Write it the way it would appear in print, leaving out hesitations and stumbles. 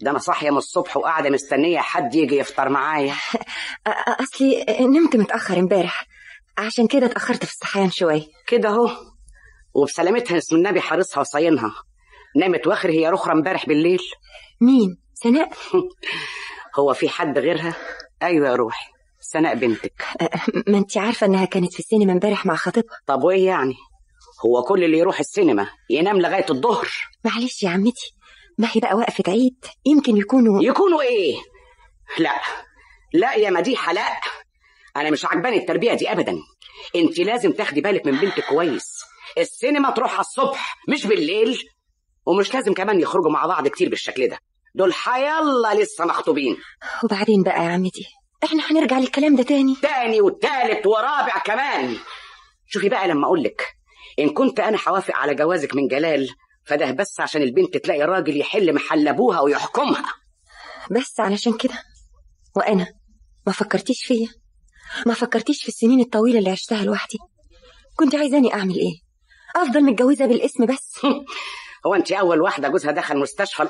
ده انا صاحية من الصبح وقاعدة مستنيه حد يجي يفطر معايا. اصلي نمت متاخر امبارح، عشان كده اتاخرت في الصحيان شوية. كده اهو، وبسلامتها اسم النبي حارسها وصاينها. نامت واخر هي رخرة امبارح بالليل. مين؟ سناء؟ هو في حد غيرها؟ ايوه يا روحي، سناء بنتك. ما انت عارفه انها كانت في السينما امبارح مع خطيبها. طب وايه يعني؟ هو كل اللي يروح السينما ينام لغاية الظهر؟ معلش يا عمتي، ما هي بقى وقفه عيد، يمكن يكونوا ايه؟ لا لا يا مديحه، لا، انا مش عجباني التربية دي ابدا. انت لازم تاخدي بالك من بنتك كويس. السينما تروحها الصبح مش بالليل، ومش لازم كمان يخرجوا مع بعض كتير بالشكل ده، دول حيالله لسه مخطوبين. وبعدين بقى يا عمتي، احنا هنرجع للكلام ده تاني تاني والتالت ورابع كمان. شوفي بقى لما اقولك، ان كنت انا هوافق على جوازك من جلال فده بس عشان البنت تلاقي راجل يحل محل ابوها ويحكمها. بس علشان كده؟ وانا ما فكرتيش فيا؟ ما فكرتيش في السنين الطويلة اللي عشتها لوحدي؟ كنت عايزاني اعمل ايه؟ افضل متجوزة بالاسم بس؟ هو انت اول واحدة جوزها دخل مستشفى